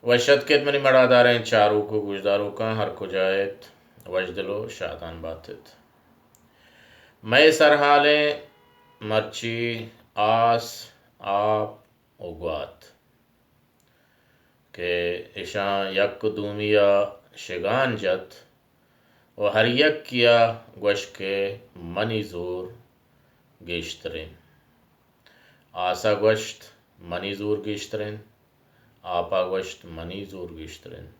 وش اتک ات منی مڑاداریں چاروک و گوشداروکاں، ہر کجا ات وشدل و شادان بات ات۔ مئے سرحالیں مرچی آس، آپ و گوات کہ اشاں یک دومی ء شگان جت و ہر یکے ء گوشت کہ منی زور گیشتریں۔ آس ء گوشت، منی زور گیشتر انت۔ آپ ء گوشت، منی زور گیشتر انت۔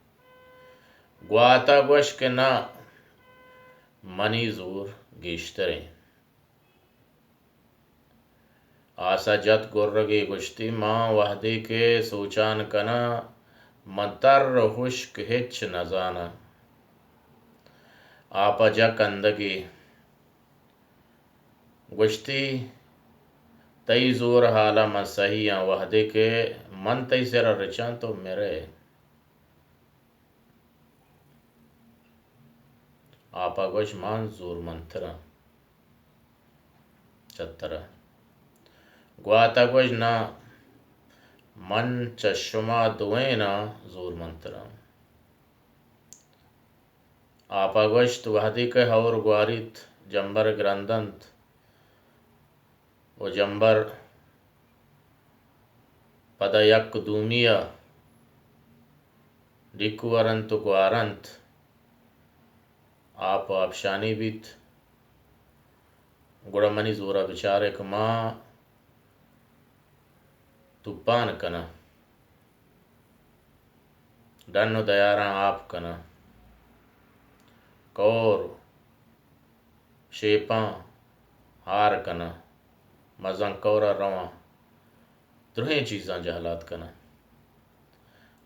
گوات ء گوشت کہ ناں، منی زور گیشتر انت۔ آس ء جت گرگے، گوشتی، من وہدے کہ سوچان کناں، من تر ء ہشک ہچ نزاناں۔ آپ ء جت کندگے، گوشتی، تئی زور ء ہال ء من سہی آں، وہدے کہ من تئی سر ء رچاں تو مرئے۔ آپ ء گوشت، من زورمندتر آں چہ ترا۔ گوات ء گوشت، ناں، من چہ شما دوئیناں زورمندتر آں۔ آپ ء گوشت، وہدے کہ ہور گواریت، جمبر گرند انت و جمبر پدا یک دومی ء ڈیک ورنت و گوارنت، آپ و آپشانی بیت، گڑا منی زور ء بچارئے کہ ما توپان کناں، ڈن و دیاراں آپ کناں، کور شیپاں ہار کناں، مزن کور ء رواں، درہیں چیزاں جہلاد کناں۔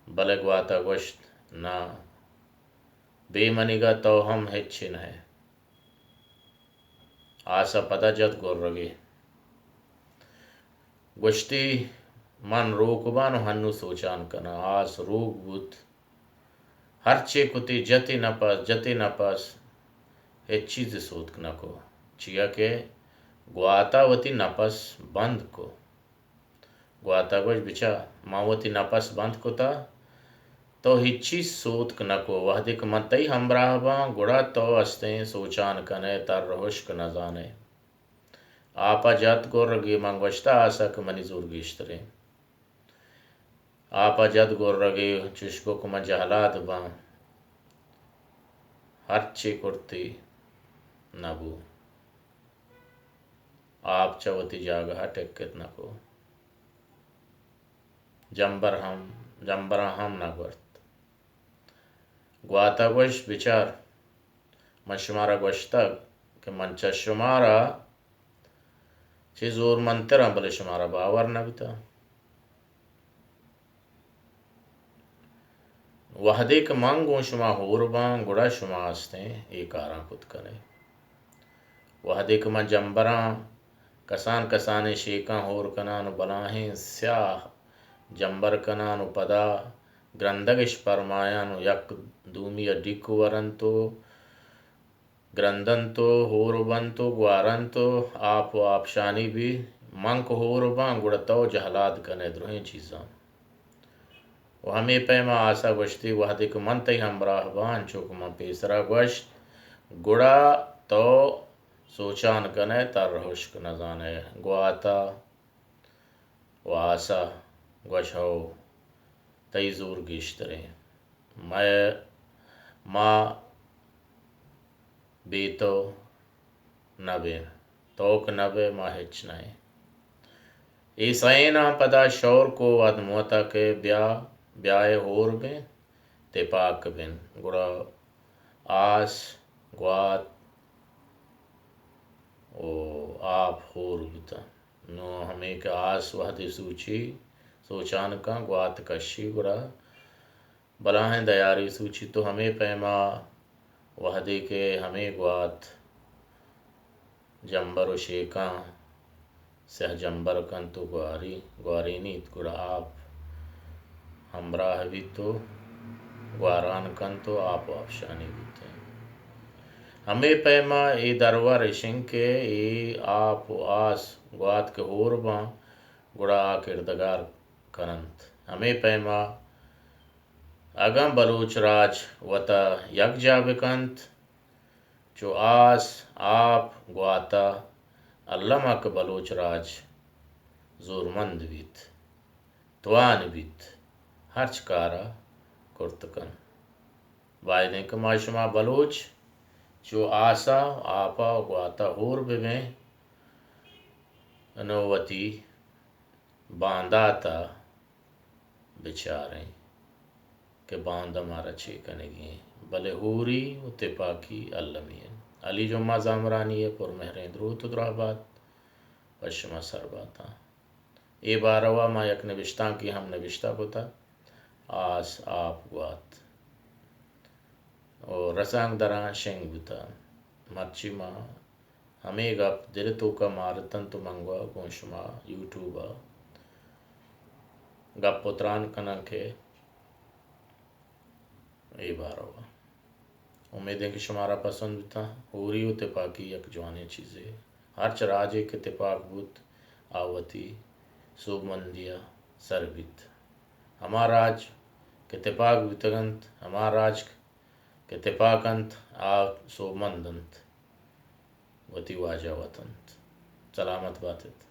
بلے گوات ء گوشت، ناں، بے منیگ ء تو ہم ہچے نہ ئے۔ آس ء پدا جت گرگے۔ گوشتی، من روک باں و ہنو سوچان کناں۔ آس روک بوت۔ ہرچے کتی، جتی نپس، جتی نپس، ہچ چیزے سوتک نکو۔ چیا کہ گواتا وتی نپس بند کو۔ گواتا گوشت، بچار، من وتی نپس بند کتا، تو ہچ چیز سوتک نکو۔ وہدے کہ من تئی ہمراہ باں، گڑا تو استیں سوچان کنئے، تر و ہشک نزانئے۔ آپ ء جت گرگے، من گوشتہ آس ء کہ منی زور گیشتریں۔ آپ ء جت گرگے، چش گو کہ من جہلاد باں، ہرچے کرتی نبو۔ آپ چہ وتی جاگہ ء ٹکت نکو۔ جمبر ہم، جمبراں ہم نہ گورت۔ گوات ء گوشت، بچار، من شمارا گوشتگ کہ من چہ شمارا چہ زورمندتراں، بلے شمارا باور نہ بیتہ۔ وہدے کہ من گوں شما ہور باں، گڑا شما استیں اے کاراں کت کنئے۔ وہدے کہ من جمبراں کسان کسانیں شیکاں ہور کنان و بلاہیں سیاہ جمبر کنان و پدا گرندگش پرمایان و یک دومی ء ڈیک ورنت و گرندنت و ہور بنت و گوارنت و آپ و آپشانی بی، من کہ ہور باں گڑا تو جہلاد کنئے درہیں چیزاں۔ و ہمے پیما آسا گوشتی، وہدے کہ من تئی ہمراہ باں، انچو کہ من پیسرا گوشت، گڑا تو سوچان کنئے، تر ہشک نزانئے۔ گواتا و آسا گوش، ہو، تئی زور گیشتریں۔ مئے، ما بے تو نہ بیں، تو کہ نہ بئے، ما ہچ نہ ایں۔ اے سئیناں پدا شور کو وہد موتا کہ بیا، بیائے ہور بیں، تپاک بیں۔ گڑا آس، گوات و آپ ہور بوتاں۔ نوں ہمے کہ آس وہدے سوچی، سوچان کن، گوات کشی، گڑا بلاہیں دیارے سوچیت و ہمے پیما وہدے کہ ہمے گوات جمبر و شیکاں سیاہ جمبر کنت و گواری، گوارینیت، گڑا آپ ہمراہ بیت و گواران کنت و آپ و آپشانی بیت۔ ہمے پیما اے درور اش انت کہ اے آپ و آس گوات کہ ہور باں، گڑا آ کردگار کننت۔ ہمے پیما اگاں بلوچ راج وتا یکجا بکنت، چو آس، آپ، گواتا الما کہ بلوچ راج زورمند بیت، توان بیت، ہرچ کارا کرت کن۔ بایدیں کہ ما شما بلوچ چو آسا، آپا و گواتا ہور ببیں، انو وتی بانداتا بچاریں کہ باندا مارا چے کنگی ایں، بلے ہوری و تپاکی المی ایں۔ علی جمعہ زامرانی ء پر مہریں دروت و دراہ بات، پہ شما سر باتاں۔ اے باروا ما یک نبشتانکے ہم نبشتہ کتہ، آس آپ گوات و رسانکدراں شنگ بوتہ۔ مرچی ما ہمے گپ دل توکا مارتنت و من گوں شما یوٹیوب ء گپ و تران کناں کہ اے باروا۔ امیدیں کہ شمارا پسند بوتاں۔ ہوری و تپاکی یک جوانیں چیزے۔ ہرچ راجے کہ تپاک بوت، آ وتی سوبمندی ء سر بیت۔ ہما راج کہ تپاک بوتگ انت، ہما راج کہ تپاک انت، آ سوبمند انت، وتی واجہ وت انت۔ سلامت بات ات۔